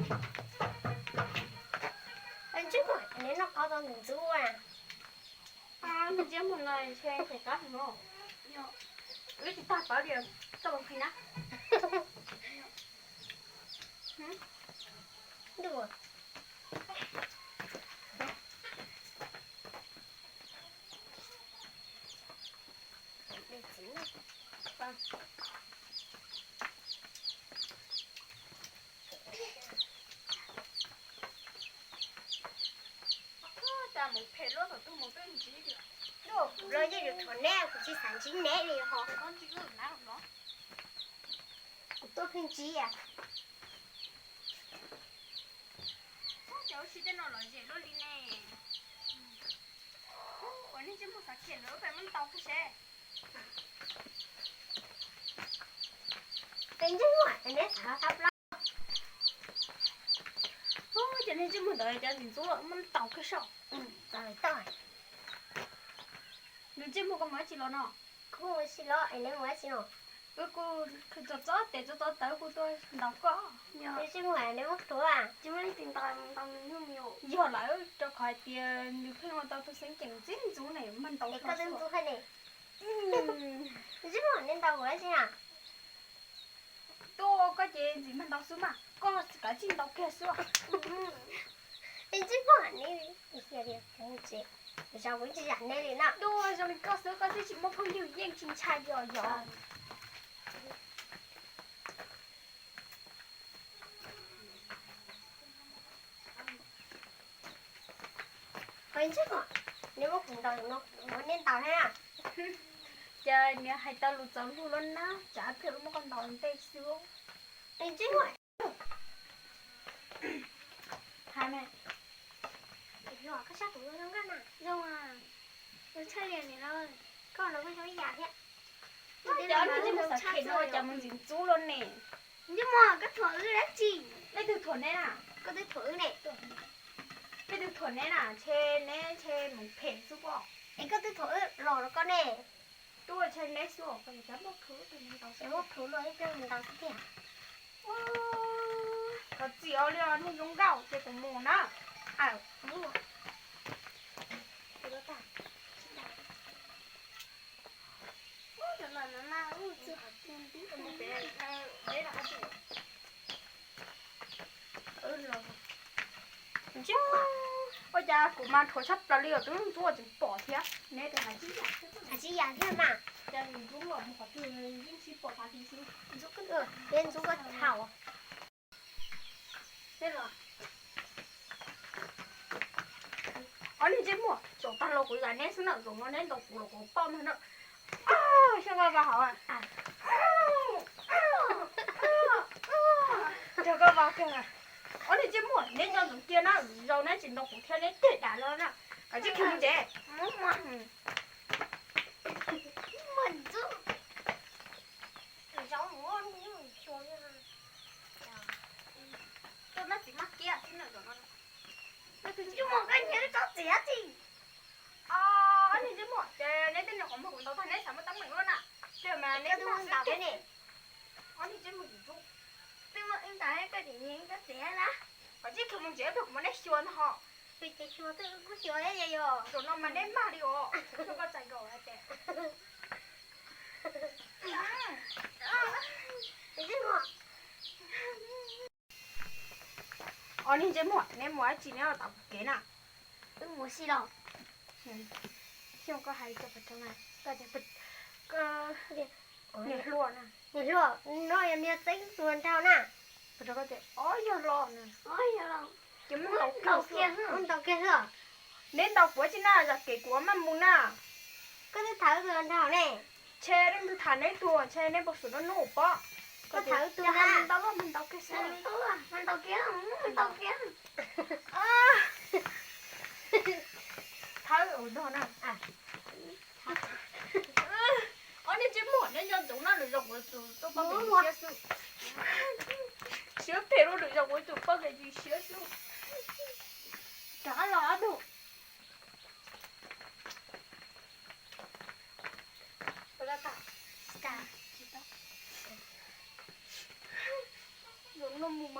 Ntsej muag, neb noj qab tau ntxub ntxub a? Ntsej muag no ntshe qab no, wb tsis tag pawv li, koj los qhia na. Los yeej yus thuam neb, kuv tsis xav ntsib neb li ho. Kuv tuaj pheej ntsib a. Cov ua si tej no lom zem luaj li ne. Ua nej ntsej muag xav khiav lawm, peb muab ntaus kiag seb. Peb ntsej muag neb xav thab plaub. Cov nej ntsej muag ntawd cov ntxim ntxub muab ntaus kiag saib. Nws ntsej muag koj mus dab tsi los no? Kuv mus ua si los es neb mus dab tsi no? Wb kuj txo txob tes txo txob taw kuj tuaj ntaus koj. Ntsej muag neb muab plhuav a? Tsis muaj leej twg ntaus ntaus nws nyuj. Yog lawm rau qhov hais tias nws pheej ua tau tus xeeb ceem ntxim ntxub ne, mag ntaus koj xwb. Ntxim ntxub ne. Ntsej muag neb ntaus kuv dab tsi na? Tuaj koj ces ntxim mag ntaus xwb mas, koj kav tsij ntaus kiag xwb. Ntsej muag neb, zaum kuv tsis zam neb li na. Tuaj zoo li koj xwb koj twb tsis muaj phooj ywg yeej tsis ntshai li os yom. Ntsej muag, neb muab kuv ntaus no, kuv muab neb ntaus thiab na. Ces nws hais tau lus txaus lug loj na, tsam pheej muab koj ntaus ntej xwb. Ntsej muag, hais mas, koj sab kuv zoo nkauj na. Zoo, zoo tshaj li nim no, koj los koj zoo ib yam thiab. Cov ntsej muag xav khem no cas mus ntxim ntxub luaj ne. Ntsej muag, koj thuam wb dab tsi? Leej twg thuam neb na? Koj twb thuam wb ne. Leej twg thuam neb na, ntshe neb ntshe mus phem xwb pob. Es koj twb thuam wb los rau koj ne. Tuaj ntshe neb xwb, koj muab plhuav luaj ib pliag ntaus xwb tiag. Thov txim os li os, neeg zoo nkauj ces kuv mus na. Ua cas kuv mas dhuav tshaj plaws li os, twb ntxub tseem pom thiab. Neb tias hais tsis yam thiab mas. Cas ntxub los mus qhov twg yeej tsis pom qhov twg xwb. Peb ntxub koj thaum. Ob niag ntsej muag, zaum tag los kuv zam neb xwb na, zaum no neb ntaus kuv los kuv poj mag na. Xyov koj vas hauv, rau koj vas kawg. Ob niag ntsej muag, neb nco ntsoov kiag na, zaum no tsis ntaus kuv thiab neb cem dam los na. Kav tsij khiav mus tsev. Tuaj noj txiv maj kiab xwb na. Ntsej muag, koj nyiam tsob txiv dab tsi? Ob niag ntsej muag, ces neb tej nyuag qhov muag kuv ntaus tag neb xav muaj teeb meem luaj na. Ces mas neb twb muab ntaus thiab ne. Ob niag ntsej muag ntxub. Twb muab wb ntaus thiab koj tseem nyiam tsob txiv na. Kav tsij khiav mus tsev, kuv muab neb xyuas ntag ho. Ces xyuas twb kuj xyuas thiab yog. Zaum no mas neb mag li os, koj txais nkaus hais tias. Ob niag ntsej muag, neb mus dab tsi neb los tom kuv kev na? Wb mus ua si los? Xyov koj hais rau pog rau na, koj tias, niam hluas na, niam hluas no yog niag xeeb tus hluas nraug na. Pog rau koj tias, ob yog los na, ces muab ntaus kiag xwb. Neb ntaus kuv dab tsi na, zam kev kuv maj mus na. Koj twb tham wb tus hluas nraug ne. Ntshe neb tham neb tus, ntshe neb npau suav nruab hnub pob. Koj tham wb tus na. Ntaus los mas ntaus kiag xwb. Thawb ua dog na. Ob niag ntsej muag, neb nco ntsoov na, lwm zaus kuv yuav tsum tuaj pab kev cia siab xwb. Siab phem luaj, lwm zaus kuv yuav tsum pab kev cia siab xwb. Rov qab los ob tug. Zaum no mus